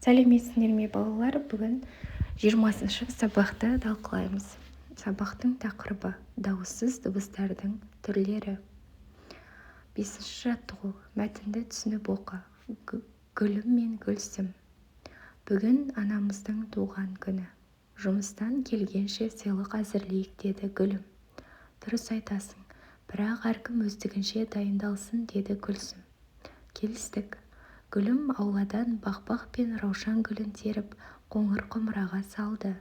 Сәлеметсіңдер ме, балалар! Бүгін 20-шы сабақты талқылаймыз. Сабақтың тақырыбы: дауыссыз дыбыстардың түрлері. Бесінші жаттығу. Мәтінді түсініп оқы. Гүлім мен Гүлсім. Бүгін анамыздың туған күні. Жұмыстан келгенше сыйлық әзірлейік, деді Гүлім. Дұрыс айтасың, бірақ әркім өздігінше дайындалсын, деді Гүлсім. Келістік. Гүлім ауладан бақбақ пен раушан гүлін теріп, қоңыр құмыраға салды.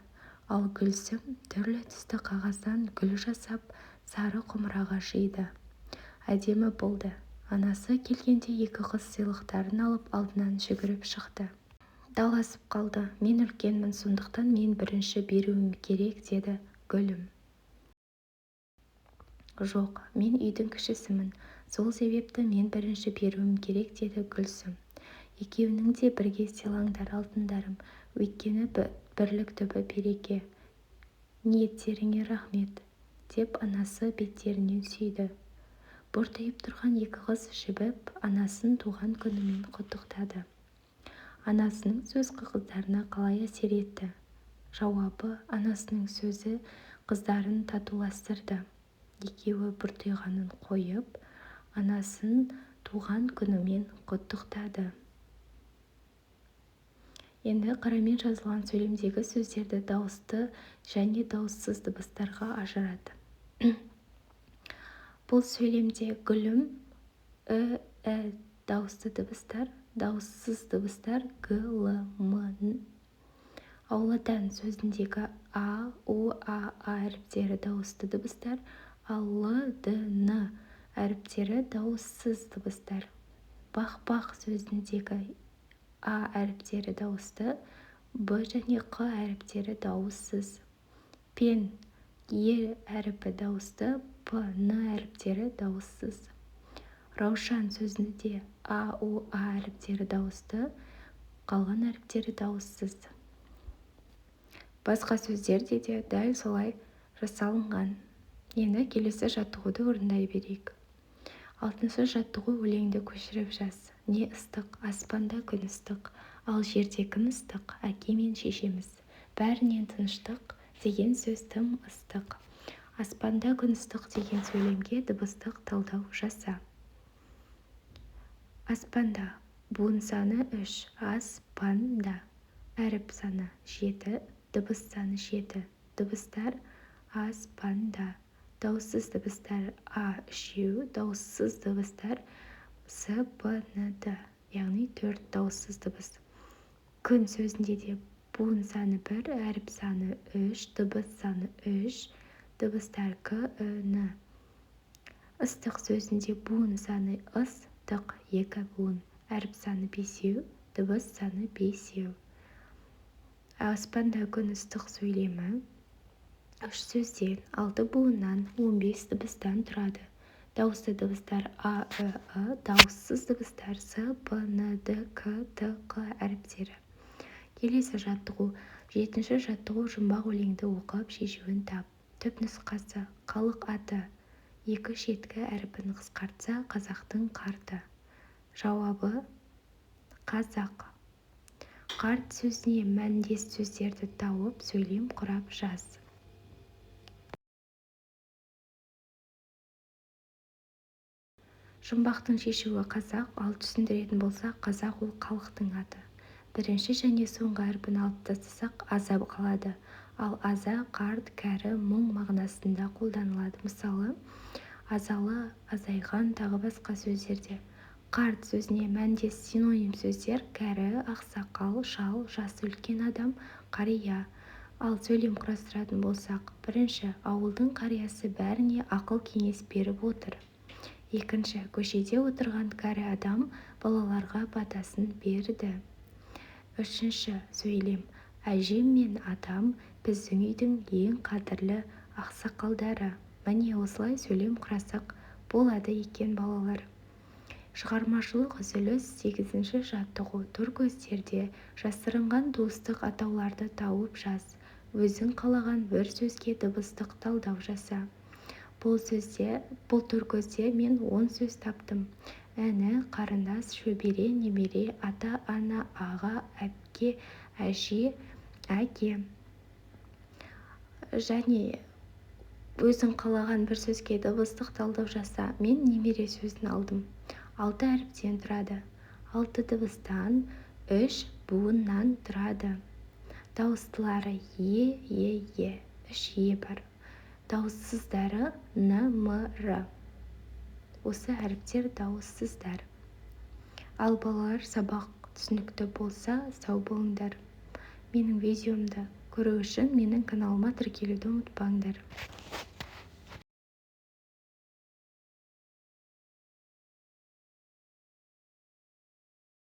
Ал Гүлсім түрлі түсті қағаздан гүл жасап, сары құмыраға жиды. Әдемі болды. Анасы келгенде екі қыз сыйлықтарын алып, алдынан жүгіріп шықты. Таласып қалды. Мен үлкенмін, сондықтан мен бірінші беруім керек, деді Гүлім. Жоқ, мен үйдің кішісімін, сол себепті мен бірінші беруім керек, деді Гүлсім. Екеуінің де бірге сыйлаңдар, алтындарым. Өйткені бірлік түбі береке. Ниеттеріңе рахмет, деп анасы беттерінен сүйді. Бұртиып тұрған екі қыз жібіп, анасын туған күнімен құттықтады. Анасының сөзі қыздарына қалай әсер етті? Жауабы: Анасының сөзі қыздарын татуластырды. Екеуі бұртиғанын қойып, анасын туған күнімен құттықтады. Енді қарамен жазылған сөйлемдегі сөздерді дауысты және дауыссыз дыбыстарға ажырат. Бұл сөйлемде гүлім, і, і дауысты дыбыстар, дауыссыз дыбыстар г, л, м, н. Ауладан сөзіндегі а, у, а, а әріптері дауысты дыбыстар, ал л, д, н әріптері дауыссыз дыбыстар. Бақ-бақ сөзіндегі а әріптері дауысты, б және қ әріптері дауыссыз. Пен, е әріпі дауысты, п, н әріптері дауыссыз. Раушан сөзінде а, у, а әріптері дауысты, қалған әріптері дауыссыз. Басқа сөздерде де дәл солай жасалынған. Енді келесі жаттығуды орындай берейік. Алтыншы жаттығу. Өлеңді көшіріп жаз. Не ыстық? Аспанда күн ыстық. Ал жерде кім ыстық? Әке мен шешеміз. Бәрінен тыныштық деген сөз тым ыстық. Аспанда күн ыстық деген сөйлемге дыбыстық талдау жаса. Аспанда: буын саны үш, ас-пан-да. Әріп саны жеті, дыбыс саны жеті. Дыбыстар: ас-пан-да. Дауыссыз дыбыстар а үшеу, дауыссыз дыбыстар с, п, н, д, яғни төрт дауыссыз дыбыс. Күн сөзінде де буын саны бір, әріп саны үш, дыбыс саны үш, дыбыстар к, ү, н. Ыстық сөзінде буын саны ыс, тық, екі буын, әріп саны бесеу, дыбыс саны бесеу. Аспанда күн ыстық сөйлемі үш сөзден, алты буыннан, 15 дыбыстан тұрады. Дауысты дыбыстар а, ү, ы, дауыссыз дыбыстар с, п, н, д, к, т, қ әріптері. Келесі жаттығу, жетінші жаттығу. Жұмбақ өлеңді оқып, шешуін тап. Түпнұсқасы: Халық аты. Екі шеткі әрпін қысқартса, қазақтың қарты. Жауабы: қазақ. Қарт сөзіне мәндес сөздерді тауып, сөйлем құрап жаз. Жұмбақтың шешуі қазақ, ал түсіндіретін болсақ, қазақ ол халықтың аты. Бірінші және соңғы әрпін алып тастасақ, аза қалады. Ал аза қарт, кәрі, мұң мағынасында қолданылады. Мысалы, азалы, азайған, тағы басқа сөздерде. Қарт сөзіне мәндес синоним сөздер: кәрі, ақсақал, шал, жасы үлкен адам, қария. Ал сөйлем құрастыратын болсақ: бірінші, ауылдың қариясы бәріне ақыл-кеңес беріп отыр. Екінші, көшеде отырған кәрі адам балаларға батасын берді. Үшінші сөйлем: әжем мен атам біздің үйдің ең қадірлі ақсақалдары. Міне, осылай сөйлем құрасақ болады екен, балалар. Шығармашылық үзіліс. Сегізінші жаттығу. Торкөздерде жасырынған туыстық атауларды тауып жаз. Өзің қалаған бір сөзге дыбыстық талдау жаса. Бұл сөзде, бұл торкөзде мен 10 сөз таптым. Іні, қарындас, шөбере, немере, ата-ана, аға, әпке, әже, әке. Және өзің қалаған бір сөзге дыбыстық талдау жаса. Мен «немере» сөзін алдым. Алты әріптен тұрады, алты дыбыстан, үш буыннан тұрады. Дауыстылары е, е, е, үш е бар. Дауыссыздары н, м, р. Осы әріптер дауыссыздар. Ал, балалар, сабақ түсінікті болса, сау болыңдар. Менің видеомды көру үшін менің каналыма тіркелуді ұмытпаңдар.